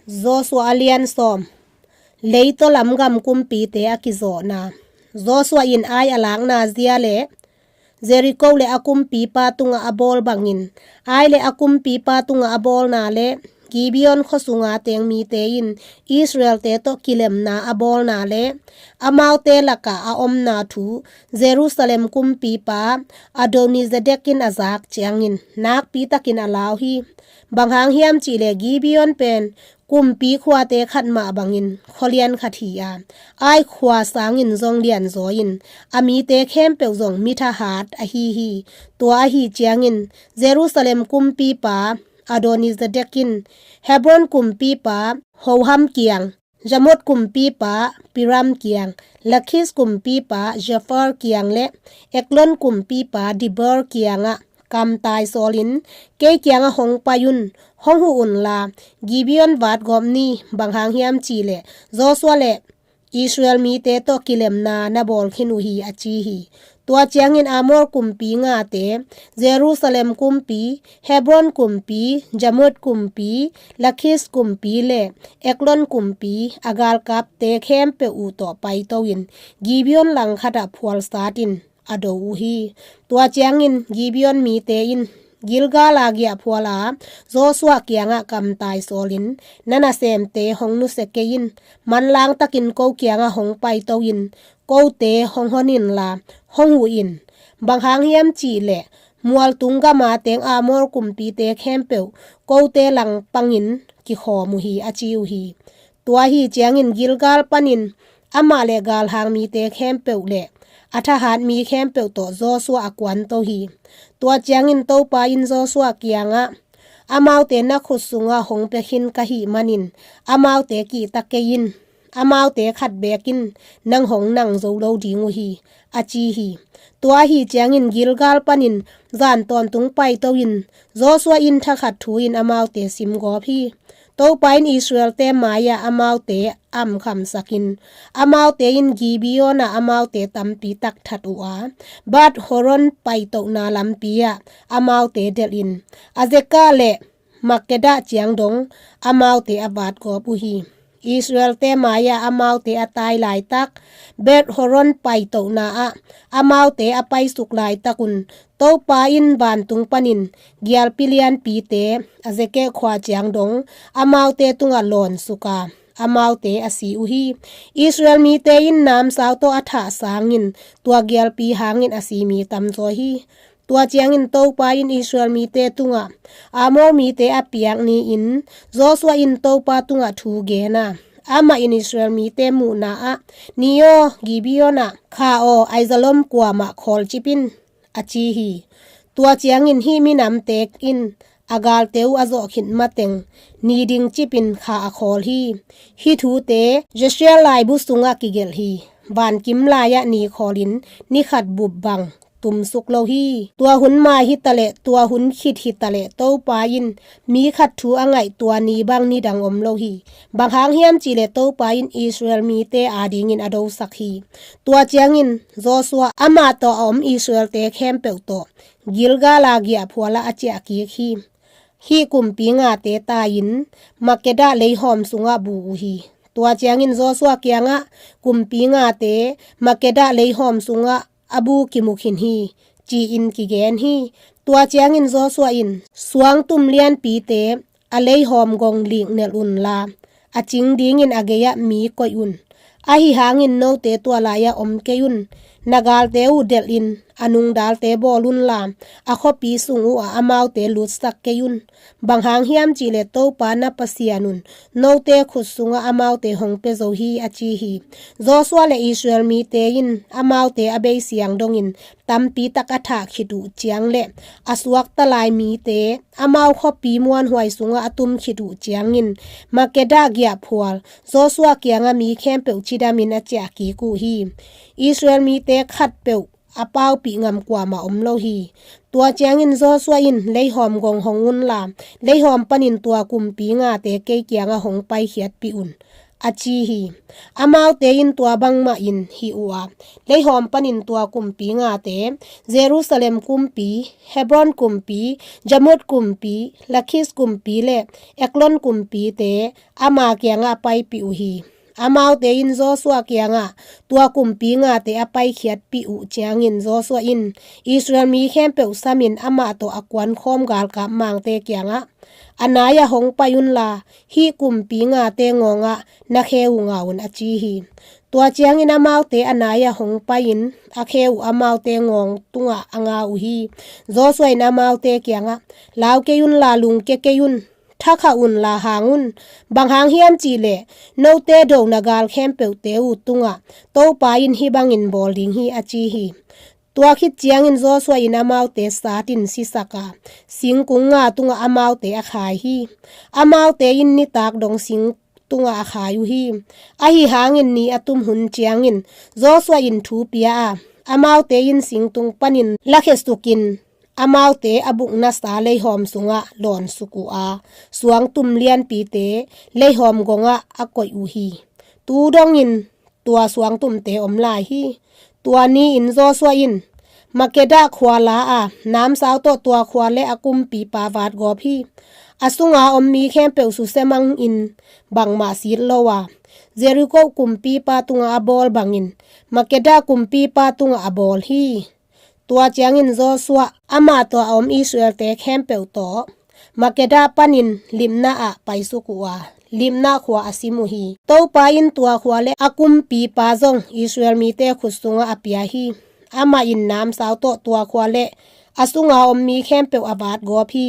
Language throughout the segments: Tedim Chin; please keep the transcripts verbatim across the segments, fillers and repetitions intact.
Joshua a lian sawm. Leitaw lam gam kumpite a kizawhna. Joshua in Ai a lakna zia le Jericho le a kumpipa tungah a bawl bangin Ai le a kumpipa tungah a bawlna le Gibeon khuasunga teng mite in Israelte tawh kilemna a bawlna le amaute lakah a omna thu Jerusalem kumpipa Adonizedek in a zak ciangin nakpitakin a lau hi. Bang hang hiam cihleh Gibeon pen kumpi khuate khat mah bangin khualian khat hi a, Ai khua sangin zong lianzaw in a mite khempeuh zong mithahat ahi hi. Tua ahi ciangin Jerusalem kumpipa Adonizedek in Hebron kumpipa Hoham kiang, Jarmut kumpipa Piram kiang, Lakhish kumpipa Zophar kiang le Eglon kumpipa Debir kiangah kamtai sawlin, kei kiangah hong pai un, hong huh unla, Gibeon vatgawp ni. Bang hang hiam cihleh Joshua le Israel mite tawh kilemna na bawl khin uh hi, a ci hi. Tua ciangin Amor kumpi ngate, Jerusalem kumpi, Hebron kumpi, Jarmut kumpi, Lakhish kumpi le Eglon kumpi a galkapte khempeuh uh tawh paito in Gibeon langkhatah phualsat in a do uh hi. Tua ciangin Gibeon mite in Gilgal a giahphual a Joshua kiangah kamtai sawlin, na nasemte hong nusia kei in, manlang takin ko kiangah hong paito in, kote hong hon inla, hong huh in. Bang hang hiam cihleh mualtung gama teng Amor kumpite khempeuh kote langpangin kikhawm uh hi, a ci uh hi. Tua ahi ciangin Gilgal panin amah le galhang mite khempeuh le a thahat mi khempeuh tawh Joshua a kuanto hi. Tua ciangin Topa in Joshua kiangah, amaute na khut sungah hong pia khin ka hih manin amaute kihta kei in, amaute khat beek in nang hong nang zo lo ding uh hi, a ci hi. Tua ahi ciangin Gilgal panin zan tawntung paito in Joshua in thakhat thu in amaute simgawp hi. Topa in Israelte mai-ah amaute amkhamsakin, amaute in Gibeon ah amaute tampi tak that uh a, Bath Horon paitohna lampi ah amaute delhin, Azekah le Makkedah ciang dong amaute a vatgawp uh hi. Israelte mai-ah amaute a tai laitak, Beth Horon paitohna ah amaute a paisuk laitak un, Topa in vantung panin gialpi lianpite Azekah khua ciang dong amaute tungah lawnsuka, amaute a si uh hi. Israel mite in namsau tawh a thah sangin tua gialpi hangin a si mi tamzaw hi. Tua ciangin Topa in Israel mite tungah Amor mite a piak ni-in Joshua in Topa tungah thu gen a, amah in Israel mite muhna ah, ni aw, Gibeon ah kha aw, Aizalom kuamah khawlcip in, a ci hi. Tua ciangin hih minamte in a galte uh a zawh khit mateng ni ding cipin kha a khawl hi. Hih thute Jezreel laibu sungah kigelh hi. Vankim lai-ah ni khawlin ni khat bup bang tumsuk lo hi. Tua hun mai hitaleh, tua hun khit hitaleh, Topa in mi khat thu a ngaih tua ni bang nidang om lo hi. Bang hang hiam cihleh Topa in Israel mite adingin a dosak hi. Tua ciangin Joshua amah tawh a om Israelte khempeuh tawh Gilgal a giahphual ah a ciahkik hi. Hih kumpi ngate tai-in Makkedah leihawm sungah bu uh hi. Tua ciangin Joshua kiangah, kumpi ngate Makkedah leihawm sungah a bu kimu khin hi, ci-in kigen hi. Tua ciangin Joshua in, suangtum lianpite a leihawm gong liknelh unla, a cing dingin a gei-ah mi koih un. Ahi hangin note tua lai-ah om kei un. Na galte uh delhin a nungdalte bawl unla, a khuapi sung uhah amaute lutsak kei un. Bang hang hiam cihleh Topa na Pasian un note khut sungah amaute hong pia zo hi, a ci hi. Joshua le Israel mite in amaute a bei siang dongin tampi tak a thah khit uh ciang le a suakta lai mite amau khuapi muanhuai sungah a tum khit uh ciangin Makkedah giahphual Joshua kiangah mi khempeuh cidamin a ciahkik uh hi. Israel mite khatpeuh a paupih ngam kuamah om lo hi. Tua ciangin Joshua in, leihawm gong hong unla, leihawm panin tua kumpi ngate kei kiangah hong paikhiatpih un, a ci hi. Amaute in tua bangmah in hih uh a, leihawm panin tua kumpi ngate, Jerusalem kumpi, Hebron kumpi, Jarmuth kumpi, Lakhish kumpi le Eglon kumpite ama kiangah a paipih uh hi. Amaute in Joshua kiangah tua kumpi ngate a paikhiatpih uh ciangin Joshua in Israel mi khempeuh samin amah tawh a kuankhawm galkap mangte kiangah, "A nai-ah hong pai unla, hih kumpi ngate ngawngah na khe uh nga un," a ci hi. Tua ciangin amaute a nai-ah hong pai-in a khe uh amaute ngawng tungah a nga uh hi. Joshua in amaute kiangah, "Lau kei unla, lungkia kei un, thakha unla, hang un. Bang hang hiam cihleh note dona gal khempeuhte uh tungah Topa in hih bangin bawl ding hi," a ci hi. Tua khit ciangin Joshua in amaute satin sisak a, singkung nga tungah amaute a khai hi. Amaute in nitak dong sing tungah a khai uh hi. Ahi hangin ni a tum hun ciangin Joshua in thu pia a, amaute in singtung panin lakhia sukin amaute a buknasa leihawm sungah lawnsuk uh a, suangtum lianpite leihawm gongah a koih uh hi. Tu dongin tua suangtumte om lai hi. Tua ni-in Joshua in Makkedah khua la a, namsau tawh tua khua le a kumpipa vatgawp hi. A sunga om mi khempeuh susia mangin bangmah sit lo a, Jericho kumpipa tungah a bawl bangin Makkedah kumpipa tungah a bawl hi. Tua ciangin Joshua amah tawh a om Israel-te khempeuh tawh Makkedah panin Libnah ah paisuk uh a, Libnah khua a sim uh hi. Topa in tua khua le a kumpipa zong Israel mite khut sungah a pia hi. Amah in namsau tawh tua khua le a sunga om mi khempeuh a vatgawp hi.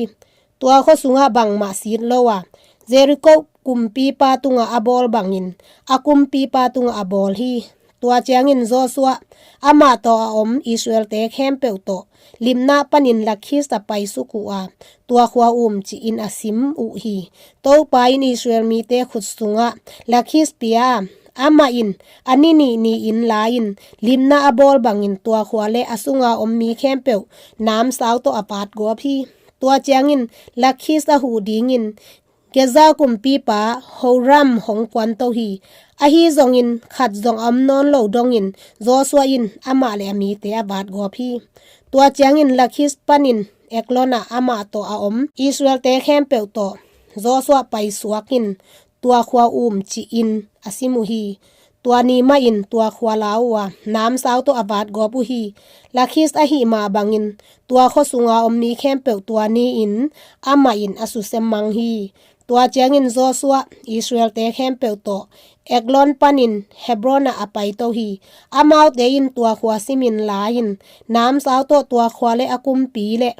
Tua khua sungah bangmah sit lo a, Jericho kumpipa tungah a bawl bangin a kumpipa tungah a bawl hi. Tua ciangin Joshua amah tawh a om Israel-te khempeuh tawh Libnah panin Lakhish a paisuk uh a, tua khua um ci-in a sim uh hi. Topa in Israel mite khut sungah Lakhish pia a, amah in a ni nih ni-in la-in Libnah a bawl bangin tua khua le a sunga om mi khempeuh namsau tawh a vatgawp hi. Tua ciangin Lakhish a huh dingin Gezer kumpipa Horam hong kuanto hi. Ahi zongin khat zong a om nawn lo dongin Joshua in amah le a mite a vatgawp hi. Tua ciangin Lakhish panin Eglon ah amah tawh a om Israel-te khempeuh tawh Joshua paisuak in tua khua um ci-in a sim uh hi. Tua ni mahin tua khua la uh a, namsau tawh a vatgawp uh hi. Lakhish ahih mah bangin tua khua sunga om mi khempeuh tua ni-in amah in a susia mang hi. Tua ciangin Joshua Israel-te khempeuh tawh Eglon panin Hebron ah a paito hi. Amaute in tua khua simin la-in namsau tawh tua khua le a kumpi le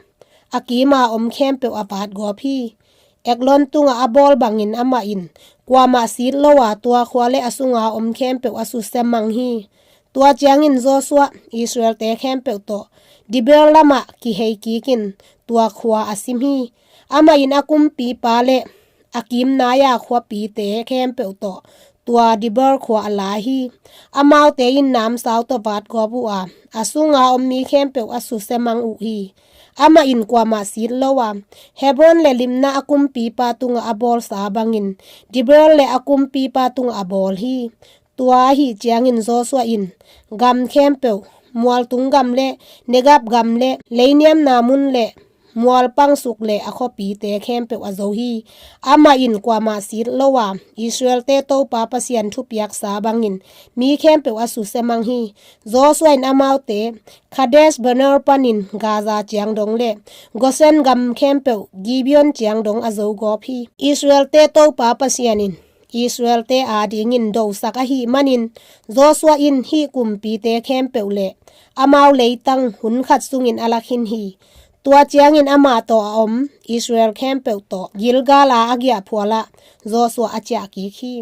a kima om khempeuh a vatgawp hi. Eglon tungah a bawl bangin amah in kuamah sit lo a, tua khua le a sunga om khempeuh a susia mang hi. Tua ciangin Joshua Israel-te khempeuh tawh Debir lamah kihei kikin tua khua a sim hi. Amah in a kumpipa le a kim nai-a khuapite khempeuh tawh tua Debir khua a la hi. Amaute in namsau tawh vatgawp uh a, a sunga om mi khempeuh a susia mang uh hi. Amah in kuamah sit lo a, Hebron le Libnah a kumpipa tungah a bawlsa bangin Debir le a kumpipa tungah a bawl hi. Tua ahih ciangin Joshua in gam khempeuh, mualtung gam le Negeb gam le leiniamna mun le mualpangsuk le a khuapite khempeuh a zo hi. Amah in kuamah sit lo a, Israel-te Topa Pasian thupiaksa bangin mi khempeuh a susia mang hi. Joshua in amaute Kadesh Barnea panin Gaza ciang dong le Goshen gam khempeuh Gibeon ciang dong a zogawp hi. Israel-te Topa Pasian in Israel-te adingin dosak ahih manin Joshua in hih kumpite khempeuh le amau leitang hun khat sungin a lakhin hi. Tua ciangin amah tawh a om Israel khempeuh tawh Gilgal a a giahphualah Joshua a ciah kik hi.